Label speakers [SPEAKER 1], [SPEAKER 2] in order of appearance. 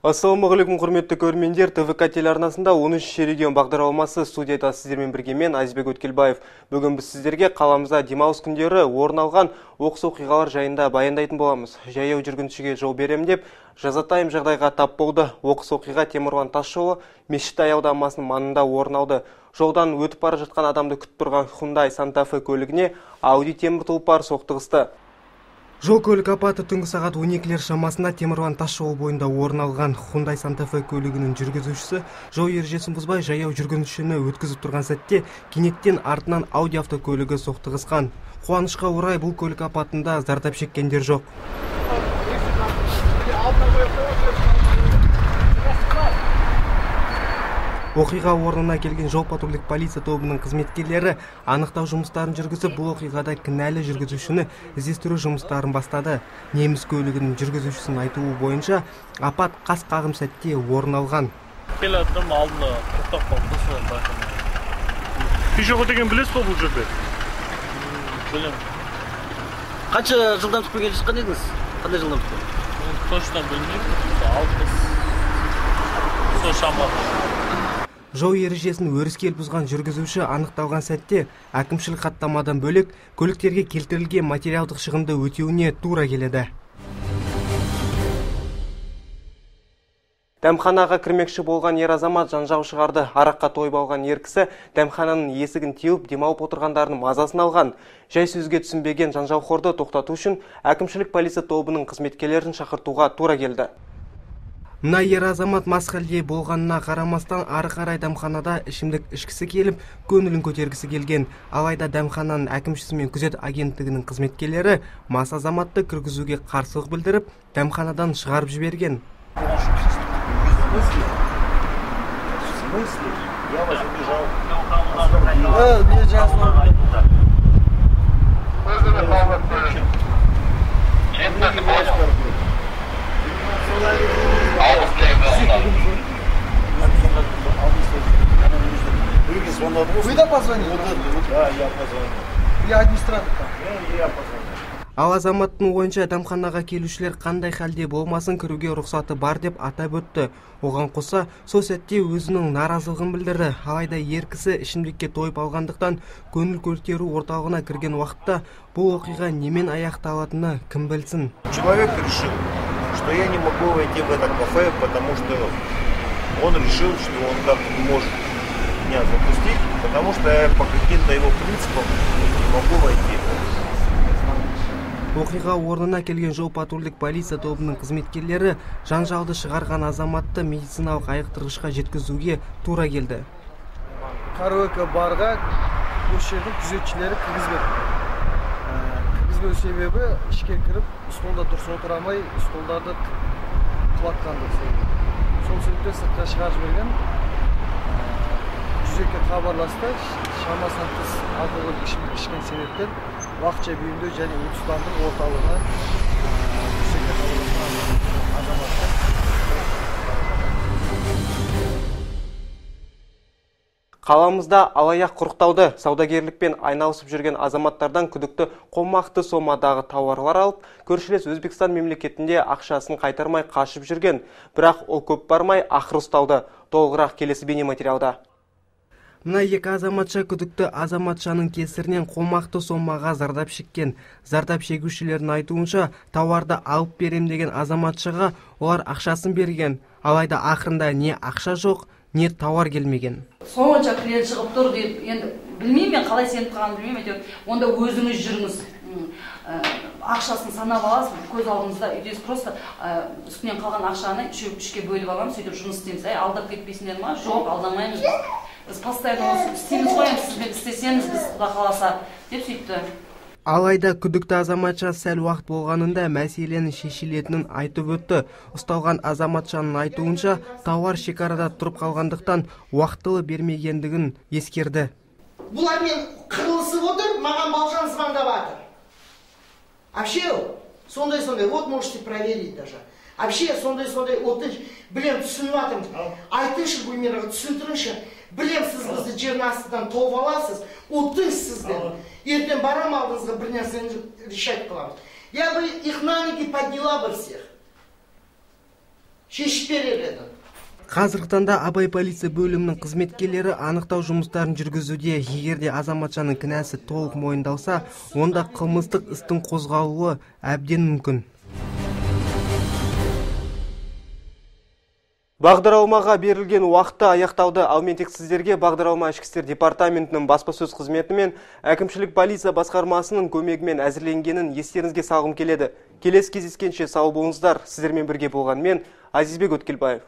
[SPEAKER 1] Ассалаумағалейкум, құрметті көрермендер. ТВК телеарнасында 13 регион бағдарламасы, студияда сіздермен бірге мен, Азизбек Өткелбаев. Бүгін біз сіздерге қаламызда демалыс күндері орын алған оқыс оқиғалар жайында баяндайтын боламыз. Жаяу жүргіншіге жол берем деп жазатайым жағдайға тап болды. Оқыс оқиға Темірлан тас жолы мешіт аялдамасының маңында орын алды. Жолдан өтіп бара жатқан адамды күтіп тұрған Hyundai Santa Fe көлігіне Audi темір тұлпар соқтығысты. Жол көлік апаты түнгі сағат 12-лер шамасында Темірлан тас жолы бойында орын алған. Hyundai Santa Fe көлігінің жүргізушісі жол ережесін бұзбай жаяу жүргіншіні өткізіп тұрған сәтте кенеттен артынан Audi автокөлігі соқтығысқан. Қуанышқа орай, бұл көлік апатында зардап шеккендер жоқ. Оқиға орнына келген жол патрульдік полиция тобының қызметкерлері анықтау жұмыстарын жүргізіп, бұл оқиғада кінәлі жүргізушіні іздестіру жұмыстарын бастады. Неміс көлігінің жүргізушісінің айтуы бойынша, апат қас қағым сәтте орын алған.
[SPEAKER 2] Келатырмын, алдында тоқтап қалды, содан байқамай.
[SPEAKER 3] Пешеход деген білесіз ба бұл жерде?
[SPEAKER 2] Білемін.
[SPEAKER 4] Қанша жылдамдықпен келе жатқан едіңіз? Қандай жылдамдықпен?
[SPEAKER 2] Точно білмеймін, 60 сол шамада.
[SPEAKER 1] Жол ережесін өрескел бұзған жүргізуші анықталған сәтте әкімшілік хаттамадан бөлек көліктерге келтірілген материалдық шығынды өтеуіне тура келеді. Дәмханаға кірмекші болған ер азамат жанжал шығарды. Араққа тойып алған ер кісі дәмхананың есігін теуіп, демалып отырғандардың мазасын алған. Жай сөзге түсінбеген жанжалқорды тоқтату үшін әкімшілік полиция тобының қызметкерлерін шақыртуға тура келді. Мына ер азамат мас халде болғанына қарамастан ары қарай дәмханада ішімдік ішкісі келіп, көңілін көтергісі келген. Алайда дәмхананың әкімшісі мен күзет агенттігінің қызметкерлері мас азаматты кіргізуге қарсылық білдіріп, дәмханадан шығарып жіберген.
[SPEAKER 5] Вы да позвонили?
[SPEAKER 6] Да, я позвонил.
[SPEAKER 5] Я администратор там.
[SPEAKER 6] Я позвонил.
[SPEAKER 1] Ал азаматтың ойынша, дәмханаға келушілер қандай халде болмасын кіруге рұқсаты бар деп атап өтті. Оған қоса, сол сәтте өзінің наразылығын білдірді. Алайда ер кісі ішімдікке тойып алғандықтан көңіл көтеру орталығына кірген уақытта бұл оқиға немен аяқталатыны кім білсін.
[SPEAKER 6] Человек решил, что я не могу войти в это кафе, потому что он решил, что он так не может меня запустить, потому что я по каким-то его принципам не могу войти.
[SPEAKER 1] Оқиға орнына келген жол патрульдік полиция тобының қызметкерлері жанжалды шығарған азаматты медициналық айықтырғышқа жеткізуге тура келді.
[SPEAKER 5] Караоке барға осы жердің күзетшілері кіргізбеді. Кіргізбеу себебі ішке кіріп, столда дұрыс отыра алмай, столдарды құлатқандық себебі. Сол себептен сыртқа шығарып жіберген. 102-ге хабарласты, шамасынан тыс алкоголь ішімдік ішкен себептен уақытша бейімдеу және уытсыздандыру орталығына 102-ге хабарласқан азаматты.
[SPEAKER 1] Қаламызда алаяқ құрықтауды саудагерлікпен айналысып жүрген азаматтардан күдікті қомақты сомадағы тауарлар алып, көршілес Өзбекстан мемлекетінде ақшасын қайтармай қашып жүрген. Бірақ ол көп бармай ақыры ұсталды. Толығырақ келесі бейнематериалда. Мына екі азаматша күдікті азаматшаның кесірінен қомақты сомаға зардап шеккен. Зардап шегушілердің айтуынша, тауарды алып берем деген азаматшаға олар ақшасын берген. Алайда ақырында не ақша жоқ, не тауар келмеген.
[SPEAKER 7] Сонша клиент шығып тұр деп, енді білмеймін мен қалай сеніп қалғанын білмеймін, әйтеуір онда өзіңіз жүріңіз. Ақшасын санап аласыз, көз алдыңызда үйдесіз, просто үстінен қалған ақшаны үшке бөліп аламыз, сөйтіп жұмыс істейміз. Әй, алдап кетпейсіңдер ма? Жоқ, алдамаймыз. Біз постоянно осы істейміз ғой, енді сізбен істесеңіз, біз құда қаласа деп сөйтті.
[SPEAKER 1] Алайда күдікті азаматша сәл уақыт болғанында мәселенің шешілетінін айтып өтті. Ұсталған азаматшаның айтуынша, тауар шекарада тұрып қалғандықтан уақытылы бермегендігін ескерді.
[SPEAKER 8] Бұлармен қырылысып отыр, маған Балжан звондап жатыр. Вообще, сондай-сондай, вот можете проверить даже. Вообще, сондай-сондай, отыз, білем, түсініп жатырмын. Айтыңызшы, Гүлмираға, түсіндіріңізші. Білем, сіз бізді жердің астынан тауып аласыз, отыз сізден. Ертең барам алдыңызға, бір нәрсені решать қыламыз. Я бы их на ноги подняла бы всех. Шешіп берер едім.
[SPEAKER 1] Қазіргі таңда Абай полиция бөлімінің қызметкерлері анықтау жұмыстарын жүргізуде. Егер де азаматшаның кінәсі толық мойындалса, онда қылмыстық істің қозғалуы әбден мүмкін. Бағдарламаға берілген уақытты аяқтауды, ал мен тек сіздерге бағдарлама Ішкі істер департаментінің баспасөз қызметі мен әкімшілік полиция басқармасының көмегімен әзірленгенін естеріңізге салғым келеді. Келесі кездескенше сау болыңыздар. Сіздермен бірге болған мен, Азизбек Өткелбаев.